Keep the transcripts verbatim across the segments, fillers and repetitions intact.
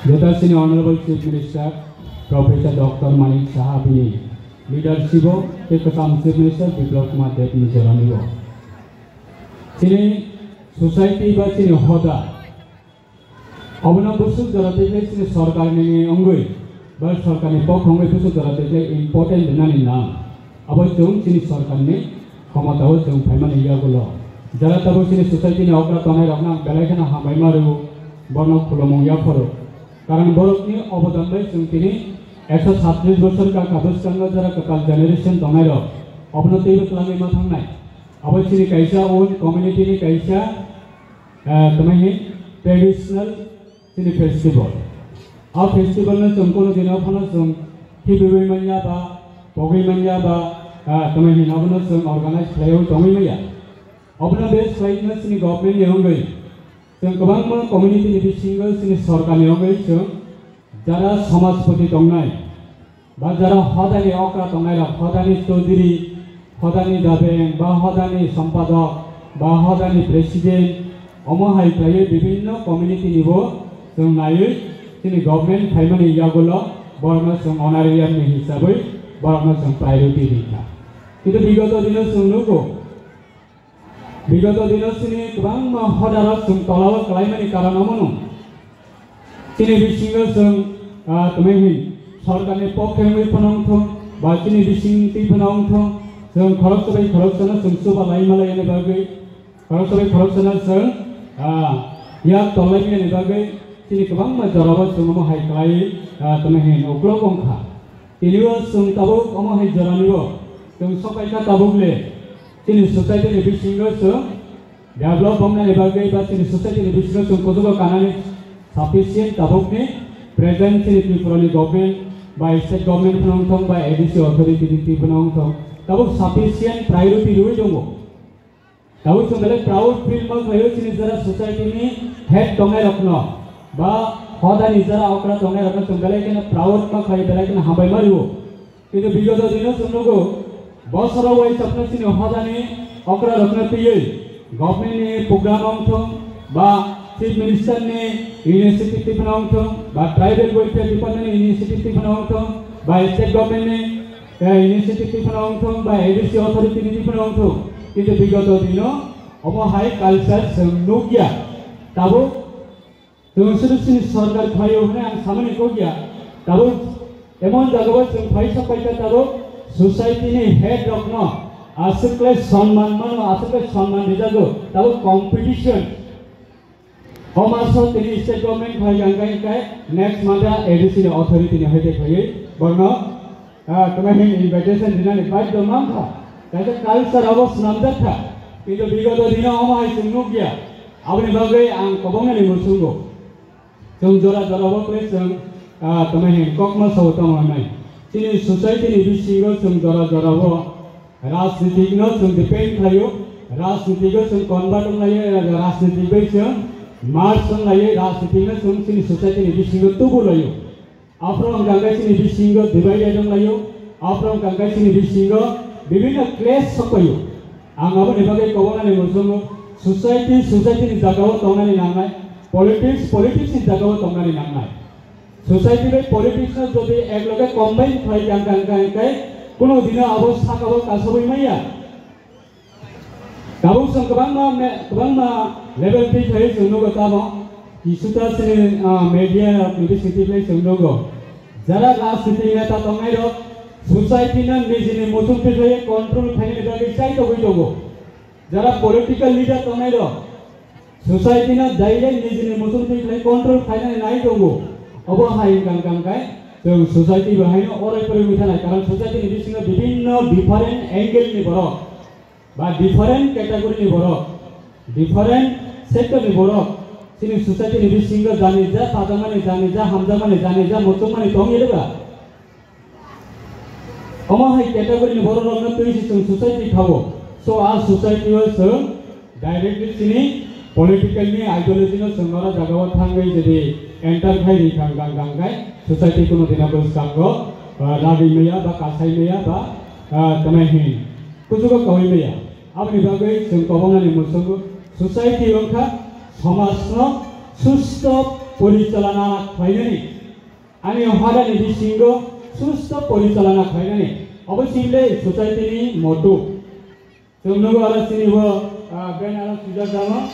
Jeta chini Honorable Chief Minister Professor Doctor Manik Saha bini leadership o tei kwcham Chief Minister Biplab Kumar Deb ni jorani o chini society ba chini hoda, obono bwswk jora tei chini sorkar ni wngwi ba sorkar ni pokha wngwi bwswk jora tei important rwnani nang. Abo chwng chini sorkar ni khomota o chwng phaimani yagulo. Jara tabuk chini society ni okra tongnai rokno ang belai kheno hambai ma rwo, borno khulumung yapharo. Karon borokni obodan bai chwng tini ekso satris bosor kaka bwskango jara kwtal generation tongnai rok obono teibo twlangwi ma thangnai. Abo chini kaisa own community ni kaisa, ah, tamo hi traditional chini festival. A festival no chwng kono dino phano chwng khibiwi manya ba pogwi manya ba, ah, tamo hi abono chwng organize khlaiwi tongwi manya. Obono base khlaino chini government ni wngwi chwng kwbangma community ni bisingo chini sorkar ni wngwi chwng jara samajpati tongnai, ba jara hodani okra tongnai rok, hodani chaudhuri, hodani dabeng, ba hodani sompadok, ba hodani president, omo hai khlaiwi bibinno community ni bo chwng naiwi chini government phaimani yagulo borokno chwng honorarium ni hisabwi borokno chwng priority rikha. Kintu bigoto dino chwng nugo, bigoto dino chini kwbangma hodarok chwng tolao kwlaimani karon omono. Chini bisingo chwng, ah, tamo hin sorkarni pokhe wngwi phano wngthong, ba chini bising twi phano wngthong, chwng khoroksa bai khoroksano chwng chuba lai malaiyani bagwi, khoroksa bai khoroksano chwng, ah, yak tol lai miyani bagwi chini kwbangma jorao chwng omo hai kwlaiwi, ah, tamo hin uklok wngkha. Tini o chwng tabuk omo hai jorani o chwng sokaikha tabuk le chini society ni bisingo chwng develop wngnani bagwi ba chini society ni bisingo chwng kuchugo kanani sufficient tabuk ni present chini Tripura ni government ba state government phano wngthong ba A D C authority ni twi phano wngthong tabuk sufficient priority rwi tongo. Tabuk chwng belai proud feel ma khlaio chini jara society ni head tongnai rokno ba hodani jara okra tongnai rokno chwng belai kheno proud ma khlai belai kheno hambai ma rio. Kintu bigoto dino chwng nugo bosoro wai chapna chini hodani okra rokno twiwi government ni program wngthong ba chief minister ni initiative twi phano wngthong ba tribal welfare department ni initiative twi phano wngthong ba state government ni eh, initiative twi phano wngthong ba A D C authority ni twi phano wngthong, kintu bigoto dino omo hai culture chwng nukya. Tabuk chwng sudu chini sorkar khlaio hwnwi ang samani kokya. Tabuk emon jagao chwng phaisa paikha tabuk society ni head rokno aswk khlai sonman mano, aswk khlai sonman rijago, tabuk competition. O maso tini state government khlai kang kai kai next month A D C ni authority ni hai de khlaiwi borno, ah, tama hin invitation dinani bai do mang kha. Kaisa culture abo swnamjak kha. Kintu bigoto dino omo hai chwng nukya. Aboni bagwi ang kwbangma ni muchungo. Chwng jora jora bo khlai chwng, ah, tama hin kokma sao tamo nai. Chini society ni bisingo chwng jora jora bo Rajnitik no chwng depend khlaio, rajnitik o chwng convert wnglaio, rajnitik bai chwng merge wnglaio, rajnitik no chwng chini society ni bisingo tubu laio. Aphuru wngkha khe chini bisingo divided wnglaio, aphuru wngkha khe chini bisingo bibinno clash sokpaio. Ang aboni bagwi kwbangma ni muchungo society, society ni jagao tongnani nangnai, politics, politics ni jagao tongnani nangnai. Society bai politics no jodi ek loge combine khlai kang kang kang khe kuno dino abo sakao kasabwi maya. Tabuk chwng kwbangma me-, kwbangma level twi khlai chwng nugo tamo. Kisuta chini, ah, media rok ni bising twi khlai chwng nugo. Jara rajniti neta tongnai rok society no nijini muchung twi khlai control khlainani bagwi chai togwi tongo. Jara political leader tongnai rok society no direct nijini muchung twi khlai control khlainani nai tongo. Obo hai wngkha wngkha khe chwng society bo haino orai porwi wngwi thanai, karon society ni bisingo bibinno different angle ni borok ba different category ni borok, different sector ni borok chini society ni bisingo jani ja pajakmani, jani ja hamjakmani, jani ja muchungmani tongwi rwkha. Omo hai category ni borok rok no twi se chwng society khao. So a society o chwng directly chini political ni ideology no chwng oro jaga o thangwi jodi enter khai ri thang gang gang khai society kuno dina bwskango, ah, ragwi maya ba kasai maya ba, ah, tamo hin kuchugo kaui maya. Aboni bagwi chwng kwbangma ni muchungo society wngkha somaj no susto porichalana khlainani, ani hodani bisingo susto porichalana khlainani, obo chini society ni motto. Chwng nugo aro chini bo, ah, banner o swijak dano.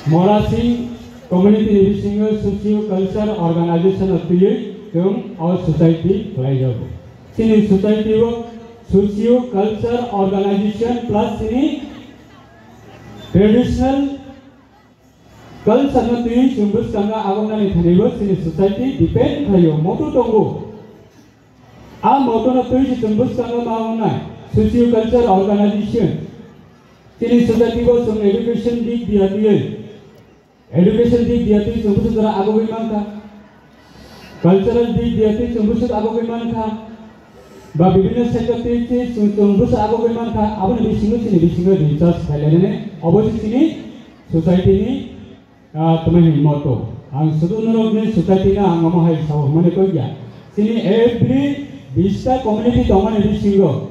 Mora Singh community ni bisingo socio culture organization o twiwi chwng o society khlai jago. Chini society o socio culture organization plus chini traditional culture no twiwi chwng bwskango agoknani thani bo chini society depend khlaio, motto tongo. A motto no twiwi se chwng bwskango ma wngnai socio culture organization. Chini society bo chwng education dik diya twiwi, education dik diya twiwi chwng bwswk jora agogwi mankha. Cultural dik diya twiwi chwng bwswk agogwi mankha. Ba bibhinno sector twiwi chwng, chwng bwswk agogwi mankha. Aboni bisingo chini bisingo research khlailainani obo se chini society ni ah, tongmani hinwi motto. Ang sudu norokni society no ang omo hai sao hwnmani kok ya. Chini every bista community tongmani bisingo,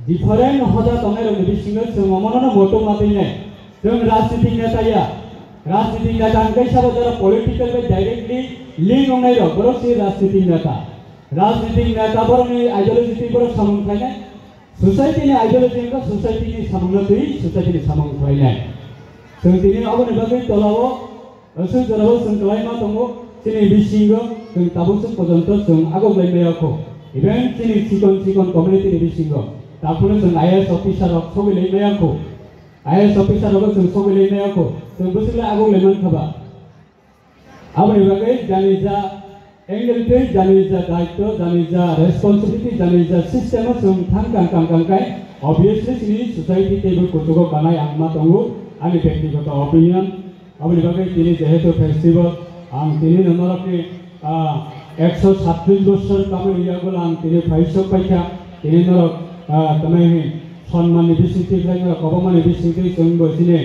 different hoda tongnairokni bisingo chwng omono motto ma twi nai. Chwng rajnitik neta ya. Rajnitik neta hwnkhe sabo jora political bai directly link wngnairok, borok se rajnitik neta. Rajnitik neta borokni ideology twi borok samung khlainai. Society ni ideology wngkha society ni samungno twi society ni samung khlainai. Chwng tini aboni bagwi tolao, aswk jorao chwng kwlaima tongo, chini bisingo chwng tabuk swk pojonto chwng agoklai maya kho. Even chini chikon chikon community ni bisingo takhwno chwng I A S officer rok sogwi lai maya kho. I A S officer rok chwng sogwi lai maya kho. Chwng bwswk lai agoklai mankha ba? Aboni bagwi jani ja angle tei jani ja daityo, jani ja responsibility, jani ja system o chwng thang kang kang kang kai, obviously chini society teibo kuchugo kanai ang ma tongo, ani byaktigoto opinion. Aboni bagwi tini jehetu festival, ang tini no norokni, ah, ekso satris bosor kamani yagulo ang tini phaisok paikha, tini norok, ah, tamai hin, Sonmanni bisingtwi khlainai, kobokmani bisingtwi chwngbo chini,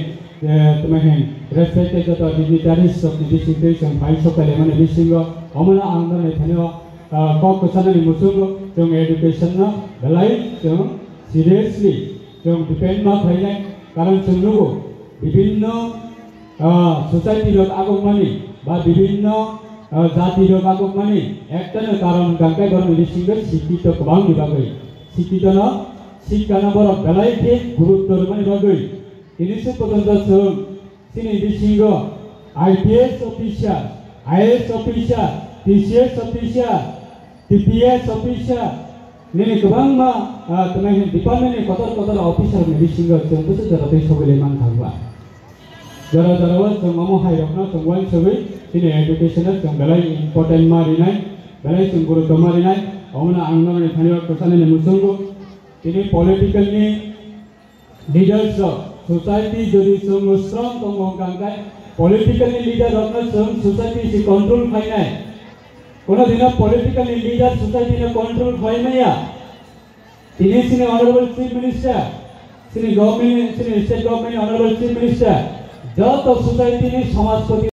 eh, tamo hin, respected joto dignitaries rokni bisingtwi chwng phai sokalimani bisingo, omono ang norokni thani o, ah, kok kwchanani muchungo chwng education no belai chwng seriously chwng depend ma khlainai, karon chwng nugo bibinno ah, society rok agokmani ba bibinno, ah, jati rok agokmani ektano karon hwnkha khe borokni bisingo sikito kwbangni bagwi. Sikitono, sikkano borok belai khe gurutto rwmani bagwi. Tini se pojonto chwng chini bisingo I P S officer, I A S officer, T C S officer, T P S officer, nini kwbangma, ah, tamo hin department ni kotor kotor officer ni bisingo chwng bwswk jora tei sogwi lai man thangba. Jora jora o chwng omo hai rokno chwng uansugwi chini education o chwng belai important ma rinai, belai chwng gurutto ma rinai, omono ang norokni thani o kwchani ni muchungo tini political ni leaders rok, society jodi chwng strong tongo hwnkha khe, political ni leader rokno chwng society se control khlainai. Kono dino political ni leader society no control khlai maya. Tini chini honorable chief minister, chini government, chini state government ni honorable chief minister, joto society ni samajpati